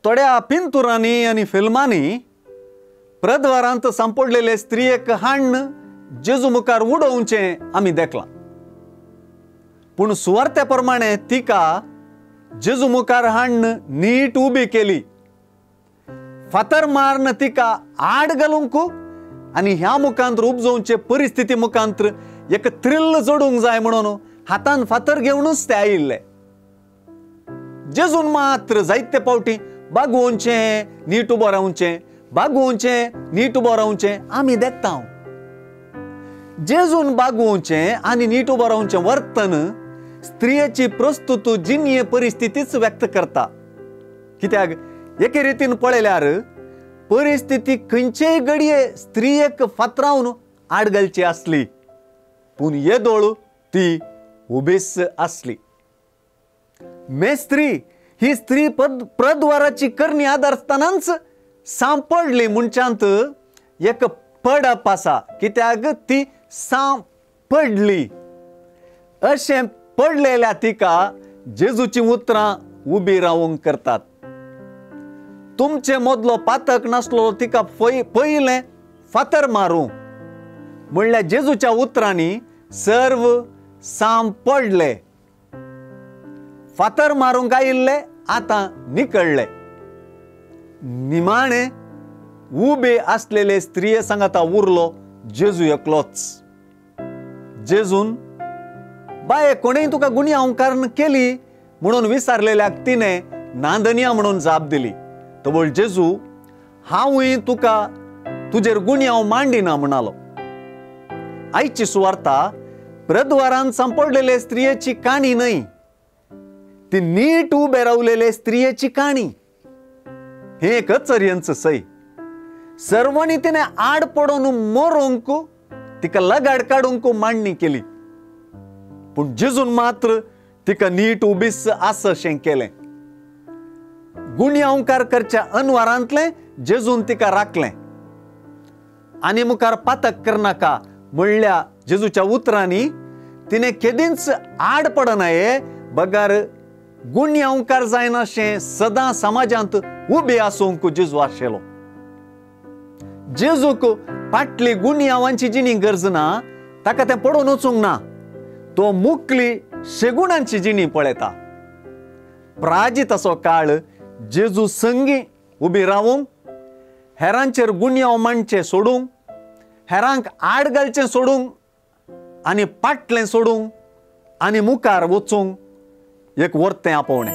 थोड्या पिंतुरांनी आनी फिल्मांनी प्रद्वारांत सांपडलेले स्त्रियेक हाण्ण जेजू मुखार उडोवचें आमी देखलां. पूण सुवार्ते प्रमाणे तिका जेजू मुखार हाण्ण नीट उबी केली. फातर मारून तिका आड घालूंक आनी ह्या मुखांत उपजोवचे परिस्थिती मुखांत एक थ्रिल जोडूंक जाय म्हणून हातान फातर घेवनूच ते आयिल्ले. जेजून मात्र जायते पावटी बागोवचें नीट उबो रावचें, बागोवचें नीट उबो रावचें आमी देखता. जेजून बागोवचें आनी नीट उबो रावचें वर्तन स्त्रियेची प्रस्तुत जिणये परिस्थितीच व्यक्त करता. कित्याक एके रितीन पळयल्यार परिस्थिती खंयचेय घडये स्त्रियेक फातरावन आड घालची आसली, पूण येदोळ ती उबीच आसली. मेस्त्री ही स्त्री प्रद्वाराची करणी आदारतानाच सांपडली म्हणच्यांत एक पडप आसा. कित्याक ती सांपडली. अशें पडलेल्या तिका जेजूची उतरां उबी रावंक करतात. तुमचे मदलो पातक नासलो तिका पयलें फातर मारूं म्हणल्यार जेजूच्या उतरांनी सर्व सांपडले. फातर मारूंक आयिल्ले आतां निकळ्ळे. निमाणे उबे आसलेले स्त्रिये सांगाता उरलो जेजू एकलोच. जेजून बाये कोणेय तुका गुन्यांवकारण केली म्हणून विचारलेल्याक तिणें नांदनिया म्हणून जाप दिली. तवळ जेजू हांवूय तुका तुजेर गुन्यांव मांडिना म्हणालो. आयची सुवार्ता प्रद्वारान सांपडलेले स्त्रियेची काणी न्हय, ती नीट उबे रावलेले स्त्रियेची काणी. हें एक अचर्यांच सय. सर्वांनी तिणें आड पडोवन मरोंक तिका लगाड काडूंक मांडणी केली, पूण जेजून मात्र तिका नीट उबीच आस अशें केलें. गुन्यांवकार करच्या अनवारांतलें जेजून तिका राखलें आनी मुखार पातक करनाका म्हणल्या जेजूच्या उतरांनी तिणें केदींच आड पडना बगर गुन्यांवकार जायनाशें सदां समाजांत उबे आसूंक जेजू आशिल्लो. जेजूक फाटली गुन्यांवांची जिणी गरज ना, ताका तें पडोवन वचूंक ना. तो मुकली शेगुणांची जिणी पळयता. प्राजिताचो काळ जेजू संगी उबी रावूंक, हेरांचेर गुन्यांव मांडचे सोडूंक, हेरांक आड घालचें सोडूंक आनी पाटलें सोडूंक आनी मुखार वचूंक एक वर्तें आपोवणें.